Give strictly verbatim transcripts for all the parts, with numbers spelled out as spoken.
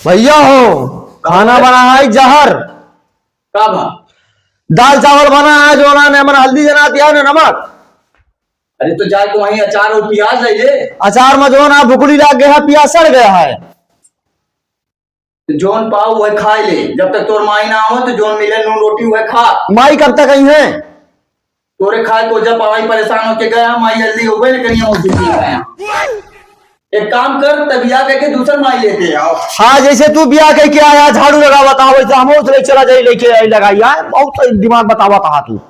भैया हो, खाना बना है जहर। का बा? दाल चावल बना है, जो ना ने मन हल्दी जना दिया ने नमक। अरे तो जाए तो वहीं अचार और प्याज ले ले। अचार में जो ना भुकुड़ी लाग गया है, प्याज सड़ गया है। तो जोन पाओ वह खाए ले, जब तक तोर माई ना आवे तो जोन मिले नून रोटी वह खा। माई कब तक आई है? तोरे खाए को जब पावाई परेशान होके गया, माई जल्दी हो गए, लेकिन ये मुझे नहीं गया। एक काम कर, तबिया करके दूसर माई लेते आओ। हाँ, जैसे तू बिया कह के आया, झाड़ू लगावत हा, वैसे हम उस ले चला जाई, लेके आई, लगाई, यार, बहुत दिमाग बतावत हा तू।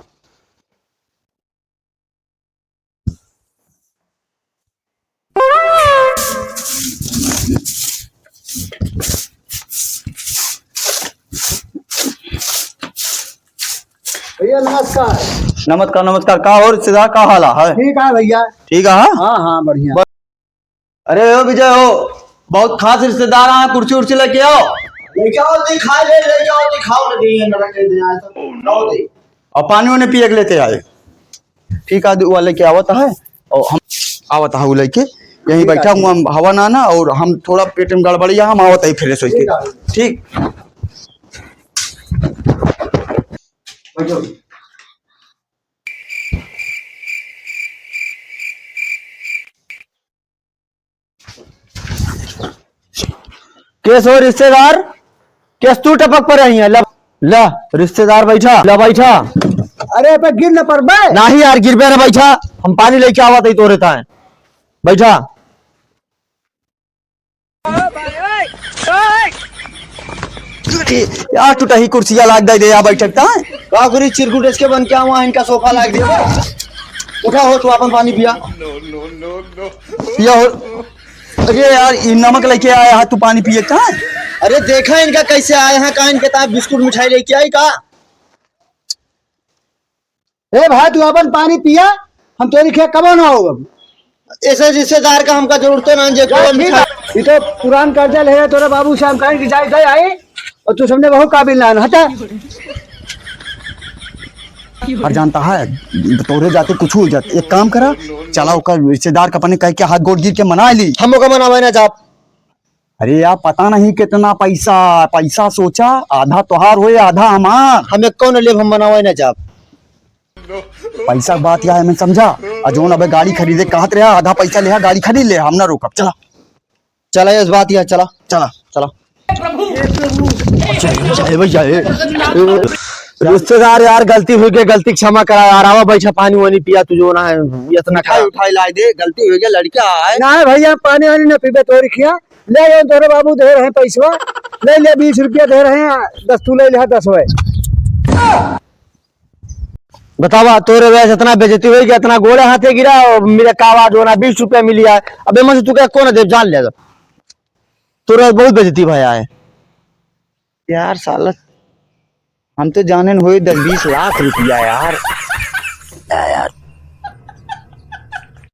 भैया, नमस्कार। नमस्कार, नमस्कार। का हो रिश्तेदार, का हाल है? ठीक है भैया। ठीक है, हाँ? हाँ, हाँ, बढ़िया। अरे हो विजय हो, बहुत खास रिश्तेदार आए, कुर्सी उर्सी लेके आओ। लेके आओ, दे खा ले, लेके आओ, दे खाओ, ना दे, ना रखे दे, आए तो खाओ दे। और पानी वानी पिए के लेते आए। ठीक है, वो लेके आवत है, और हम आवत है, वो लेके यहीं ठीक है, बैठा ठीक। हूँ, हम हवा ना ना, और हम थोड़ा पेट में गड़बड़ी है, हम आवत है फ्रेश होके। ठीक है। ठीक। बैठो। केस हो रिश्तेदार, केस तू टपक पर रही है। ला, ला, रिश्तेदार बैठा, ला बैठा। अरे, पे गिर न पड़बे। नाही यार, गिरबे न, बैठा। हम पानी लेके आवत है तोरे ताए। बैठा। यार, टूटा ही कुर्सिया लाग दे दे, यहाँ बैठक ताए। का करी, चिरकुट इसके बन के आवा, इनका सोफा लाग दे। उठा हो, तू अपन पानी पिया। पिया हो। अरे यार, ये नमक लेके आया है, तू पानी पिए का? अरे देखा इनका कैसे आए हैं, का इनके ताप बिस्कुट मिठाई लेके आई का? ए भाई, तू अपन पानी पिया, हम तोरी खे कबो ना हो। ऐसे रिश्तेदार का हमका जरूरत ना, जे जा, कोई ठीक है। ये तो पुरान कर्जा ले है तोरे बाबू से, हम कहें कि जाए गए आई, और तू सामने बहुत काबिल ना है, हटा। और जानता है, तोरे जाते कुछ हो जात। एक काम करा, चला ओकर रिश्तेदार का अपने कह के हाथ गोड़ गिर के मना ली। हम ओका मनावे ना जाब। अरे यार, पता नहीं कितना पैसा, पैसा सोचा, आधा तोहार होए, आधा हमार। हम एक कौन लेब, हम मनावे ना जाब। पैसा के बात यह है, मैं समझा। आ जौन अबे गाड़ी खरीदे कहत रहा, आधा पैसा लेहा, गाड़ी खरीद ले, हम ना रोकब। चला। चला, इस बात यह, चला। चला। चला। अच्छा, अच्छा, ए भैया, ए, ए, रिश्तेदार यार, गलती हुई गई, गलती की क्षमा करा यार। आवा, बैठा, पानी वानी पिया, तू जो ना है, इतना उठाई, खा। उठाई लाई दे, गलती हुई गई, लड़का है। ना है भैया, पानी वानी ना पीबे, तोरी खिया। ले जाओ, तोरे बाबू दे रहे पैसवा, ले ले, बीस रुपया दे रहे हैं, दस तू ले ले, दस हुए। बतावा, तोरे वजह से इतना बेइज्जती होई कि इतना गोड़े हाथे गिरा और मेरे का आवाज होना, बीस रुपया मिली है। अब एमन से तू क्या कौन दे, जान ले। तोरे बहुत बेइज्जती भया है। यार साला, हम तो जाने न होई दस बीस लाख रुपया यार।